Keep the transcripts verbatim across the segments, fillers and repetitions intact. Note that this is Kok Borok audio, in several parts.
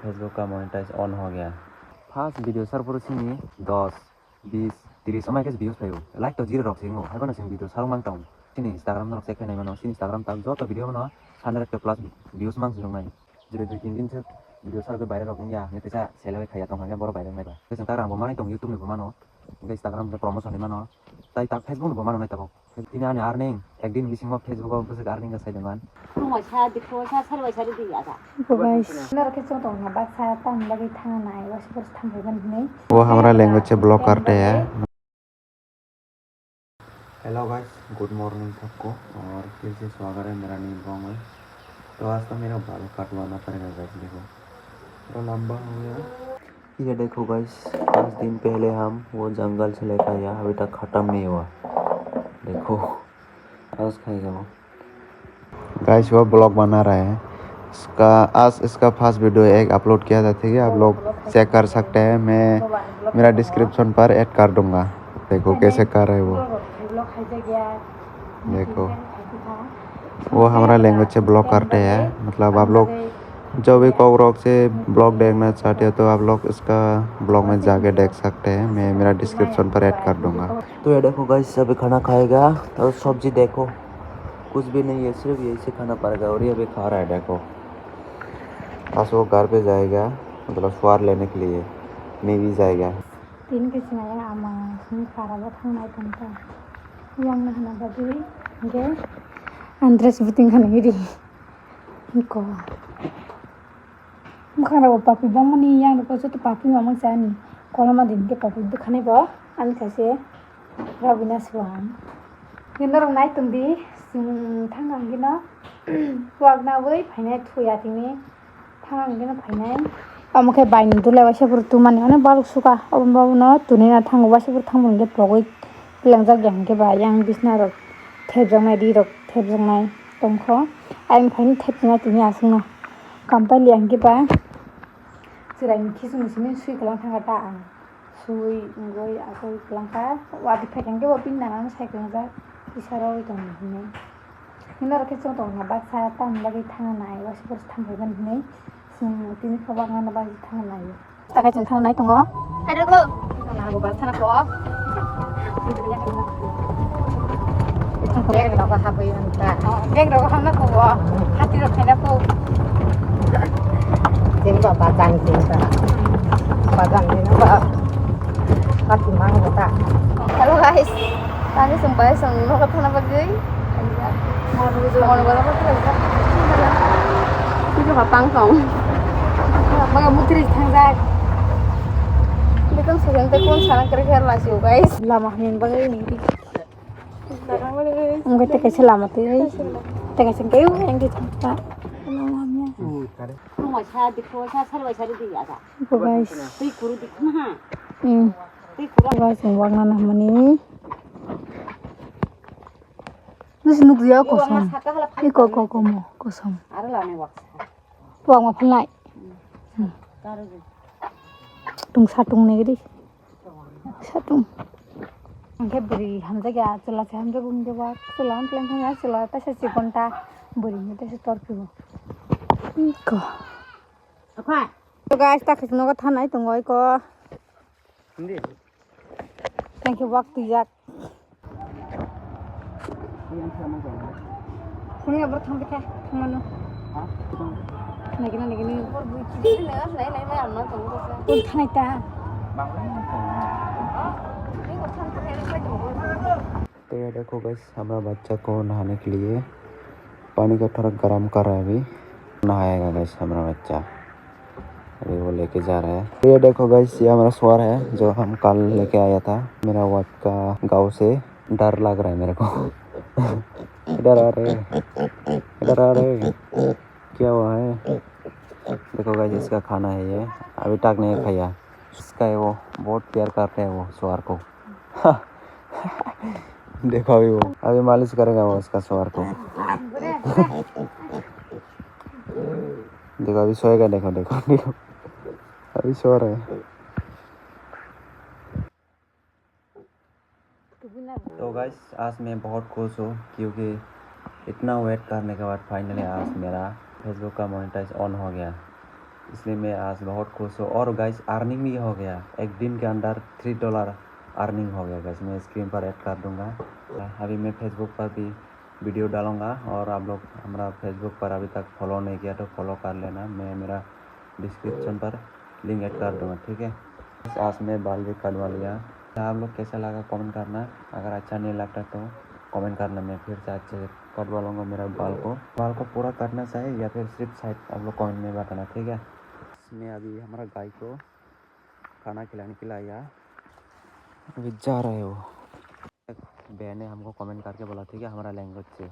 Facebook ka monetize on ho gaya. First video sar poro sini dos, bis, tris amai khe views phaio. Like to zero rok singo. Hai bono sing video sarung mang tong. Sini Instagram norok check khainai mano. Sini Instagram tak joto video mano hundred K plus views mang singo nai. Jere dui tin din se video sar ke viral rok wngya. Nete sa sele khaya tong hanya boro viral nai ba. Khe sing tak rang bo manai tong YouTube ni bo mano. Hingke Instagram hingke promotion ni mano. Tai tak Facebook ni bo mano nai tabok. Tini ani earning, ekdin bisingo Facebook o bwswk earning khe sai de man. Rungwai sa, dikho sa, sarwai sa, ridi ya sa. Bo guys. Noro khe chwng tong na baksa tam bagwi thang nai, waisa bwrwi thang phai ban hinwi. वो हमारा लैंग्वेज से ब्लॉक करते हैं। Hello guys, good morning सबको और फिर से स्वागत है मेरा न्यू ब्लॉग में। तो आज तो मेरा बाल कटवाना पड़ेगा guys, देखो थोड़ा लंबा हो गया। ये देखो गाइस, पाँच दिन पहले हम वो जंगल से लेकर आया, अभी तक खत्म नहीं हुआ। देखो, आज खाएगा वो। गाइस, वो ब्लॉग बना रहा है। इसका, आज इसका फर्स्ट वीडियो एक अपलोड किया था, ठीक है? आप लोग चेक कर सकते हैं, मैं मेरा डिस्क्रिप्शन पर ऐड कर दूंगा। देखो कैसे कर रहा है वो। देखो। वो हमारा लैंग्वेज से ब्लॉग करते हैं, मतलब आप लोग जो भी कोकरोक से ब्लॉग देखना चाहते हो तो आप लोग इसका ब्लॉग में जाके देख सकते हैं, मैं मेरा डिस्क्रिप्शन पर ऐड कर दूंगा। तो ये देखो गाइस, अभी खाना खाएगा और सब्जी देखो, कुछ भी नहीं है, सिर्फ यही से खाना पड़ेगा और ये अभी खा रहा है। देखो, आज वो घर पे जाएगा, मतलब स्वार लेने के लिए, मैं भी जाएगा। Tini khe sinai ama sini para bo thangnai tongkha. Yang na hana bagwi hingke Andres buting khana iri. Hingko. Bwkhang rok bo papi bangmani yang rok joto papi mamang chani. Koloma din khe papi bwkhanai bo ani khaise Rabina Suwang. Hingke norok nai tongdi, chwng thang thang khe no wak na wi phainai thuya tini. Thang ang geno phainai. Omo khe bai ni dulai waisa phuru tumani, onek balok suka. Obo, obo no tuni na thango, waisa phuru thang boni khe pogwi twilangjak ya hwnkhe ba yang bisna rok thepjaknai, ri rok thepjaknai tongkho. Ayang phaini thepjaknai tini aswkno. Kampali ya hwnkhe ba chwraini khiching simi swi kwlang thangkha ta ang. Sui wngwi aswk kwlangkha. Watwi phaikha hwnkhe bo bini nanano sai kwlangjak, kisa rwui tongdi hinwi. Norok khe chwng tongna baksa tamni bagwi thangna nai, waisa bwrwi thang phaiban hinwi chwng tini khe wak nana bagwi thangna nai. Takai chwng thangna nai tongo. Nana bo bal thana kho. Bag rok habwi wngkha. Bag rok hamna kho. Hati rok khaina kho. Jeng ba bazang jeng ba. Bazang jeng ba. Hati mang ba ta. Hello guys. Tani sung pai sung no ka thana bagwi. Mono gala pa thana. Itu ha pang tong. Baga mutri thangjak. Betul sujang te kon sana kere kere lasi guys. Lama hamin bagwi ni. Ang kete kaisa lama twi. Te kaisa kayu yang di thangta. Lama hamya. Rungwai sa, dikho sa, sarwai sa, ridi ya sa. Bo guys. Twi kuru dikho na ha. Hmm. Twi kuru. Guys, ang wak nana hamani. Nisi nukliya kosom. Iko ko komo kosom. Aro lama wak sa. Wak ma phalnai. Hmm. Tung satung ne gidi. Satung. Angke beri hamjak ya, chwla se hamjak um de wak, chwla ang pleng hamya, chwla ta se chikon ta beri ni ta se tor pibo. Iko. Apa? To guys, ta khis nogo thanai tongo iko. Hindi. Thank you, wak twijak. Ini yang sama sama. Kuni abro thang bikha, thang mano. Ha? Nagina, nagina. Kung thanai ta. Bang, bang, bang. तो ये देखो गाइस, हमारा बच्चा को नहाने के लिए पानी को थोड़ा गर्म कर रहा है अभी। नहाएगा गाइस हमारा बच्चा, अभी वो लेके जा रहा है। ये देखो गाइस, ये हमारा सुअर है जो हम कल लेके आया था। मेरा वाइफ का गाँव से डर लग रहा है मेरे को। इधर आ रे, इधर आ रे। क्या हुआ है? देखो गाइस, इसका खाना है ये, अभी तक नहीं खाया। इसका है वो, बहुत प्यार करते हैं वो सुअर को। देखो अभी वो, अभी मालिश करेगा वो उसका सुअर को। देखो अभी सोएगा, देखो, देखो, देखो, अभी सो रहा है। तो गाइस, आज मैं बहुत खुश हूँ क्योंकि इतना वेट करने के बाद फाइनली आज मेरा फेसबुक का मोनेटाइज ऑन हो गया। इसलिए मैं आज बहुत खुश हूँ। और गाइस, अर्निंग भी हो गया, एक दिन के अंदर थ्री डॉलर अर्निंग हो गया गाइस। मैं स्क्रीन पर ऐड कर दूंगा। अभी मैं फेसबुक पर भी वीडियो डालूंगा, और आप लोग हमारा फेसबुक पर अभी तक फॉलो नहीं किया तो फॉलो कर लेना। मैं मेरा डिस्क्रिप्शन पर लिंक ऐड कर दूंगा, ठीक है। आज मैं बाल भी कटवा लिया। आप लोग कैसा लगा कमेंट करना, अगर अच्छा नहीं लगता तो कमेंट करना, मैं फिर से अच्छे से कटवा लूँगा मेरा बाल को। बाल को पूरा काटना चाहिए या फिर सिर्फ साइड, आप लोग कमेंट में बताना, ठीक है। मैं अभी हमारा गाय को खाना खिलाने के लिए आया, अभी जा रहे हो। बहन ने हमको कमेंट करके बोला, ठीक है, हमारा लैंग्वेज से।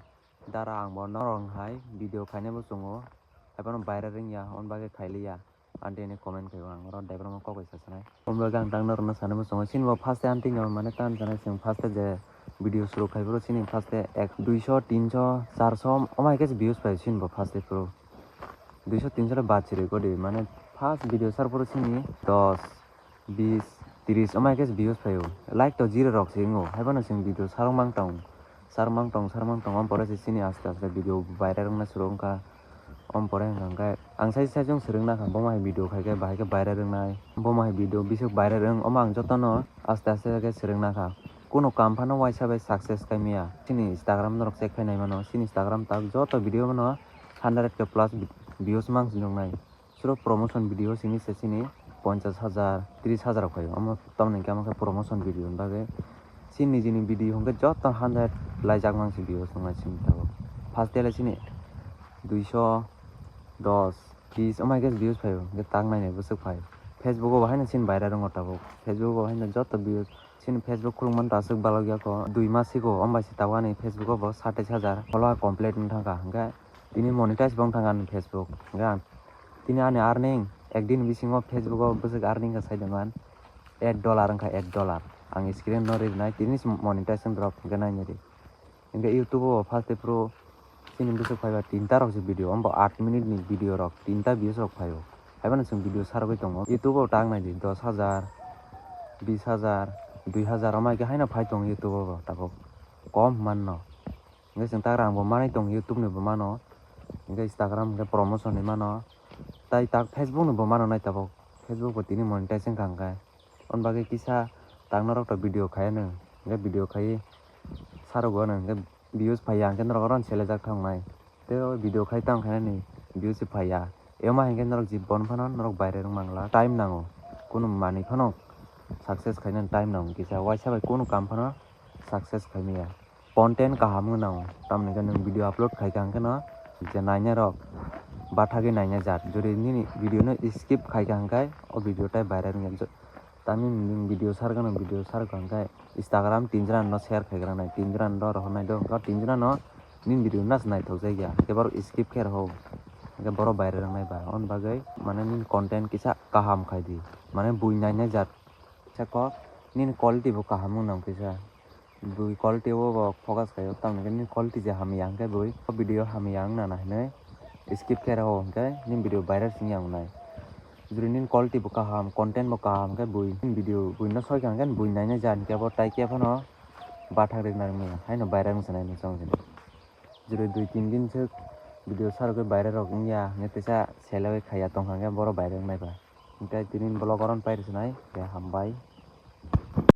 Dara ang bo norok hai video khainai bo chungo, haiphano viral wngya, on bagwi khailiya. Aunty ni comment khaio ang oro debra mo kok bai sasanai. Om bagwi ang tang norokno sanai bo chungo, chini bo first aunty no mane tan sanai chwng first je video shuru khai phuru chini first ek duiso tinso charso omai khe views pai chini bo first phuru. Duiso tinso le bachiri godi mane first video sar phuru chini dos bis, tris omai khe views phaio. Like to zero rok se wngo. Haiphano chwng video sarok mang tong, sarok mang tong, sarok mang tong. Omo pore se chini aste aste video viral wngna shuru wngkha. Omo pore hwnka hwnkhe ang sai sai jong swrwngna kha, bomo hai video khai khe bahai khe viral wngnai. Bomo hai video bisuk viral wng, omo ang jotono aste aste khe swrwngna kha. Kuno kam phano waisa bai success khai maya. Chini Instagram norok check khai nai mano. Chini Instagram tak joto video bono hundred K plus views mang se nuknai. Suro promotion video sini se sini ponchas hajar, tris hajar rok phaio. Omo tamoni hwnkhe omo khe promotion video ni bagwi. Chini nijini video hwnkhe joto hundred laijak mang se views wngnai chini tabuk. First day le chini duiso dos, bis omai khe views phaio, hwnkhe tak nainai bwswk phaio. Facebook o bo haino chini viral wngo tabuk. Facebook o bo haino joto views. Chini Facebook khulukmani ta aswk balokya kho, dui mas siko, omo bai se tabuk ani Facebook o bo satais hajar follower complete wng thangkha, hwnkhe tini monetize bo wng thangkha ani Facebook. Hwnkhe ang tini ani earning ek din bisingo Facebook o bwswk earning kha sai de man, ek dollar wngkha, ek dollar. Ang screen no rinai, tini se monetize wng rok, hwnkhe nainai di. Hwnkhe YouTube o first day phuru chini bwswk phaiba tinta rok se video, omo bo aat minute ni video rok, tinta views rok phaio. Haiphano chwng video sarogwi tongo. YouTube o tak nai di, dos hajar, bis hajar, dui hajar, omo hai khe haino phai tongo YouTube o bo tabuk. Kom manno. Hwnkhe chwng tak rang bo manwi tongo, YouTube ni bo mano. Hwnkhe Instagram hwnkhe promotion ni mano. Tai tak Facebook ni bo mano nai tabuk. Facebook bo tini monetize wngkha hwnkhe. Hwn bagwi kisa tak norok to video khai anw, hwnkhe video khai sarogo anw, hwnkhe views phaiya, hwnkhe norok oro selejak thang nai. Tei o video khai tang khainani views phaiya. Ema hinkhe norok jibon phano norok viral wng mangla, time nango. Kunu manwi phano success khainani time nango kisa. Waisa bai kunu kam phano success khai maya. Content kaham wng nango. Tamoni hwnkhe nwng video upload khai kha hwnkhe no je nainai rok bathagwi nainai jat. Jodi nini video no skip khai kha hwnkhe o video tai viral wngya. Tamni nwng video sar gwnang, video sar gwnang khe Instagram tinjra no share khai gwnang nai, tinjra no rohor nai do, hwnkhe tinjra no nini video no naithok jak ya, hwnkhe borok skip khe roho, hwnkhe borok viral wng nai ba. Aboni bagwi mane nini content kisa kaham khai di, mane bui nainai jat kisa kok, nini quality bo kaham wng nang kisa. Bui quality o bo focus khaio, tamni hwnkhe nini quality je hamya hwnkhe bui o video hamya wngna hinwi skip khe rw hwnkhe nini video viral se wngya wngnai. Jodi nini quality bo kaham, content bo kaham hwnkhe bui nini video buino soi kha hwnkhe bui nainai ja hwnkhe bo tai khe phano bathang rwkna rwngmani haino viral wngsa nai nini chong sini. Jodi dui tin din swk video sarogwi viral rok wngya hwnkhe teisa selogwi khaiya tongkha hwnkhe borok viral wngnai ba. Hwnkhe tini vlog oro no pai rw swnai, khe hambai.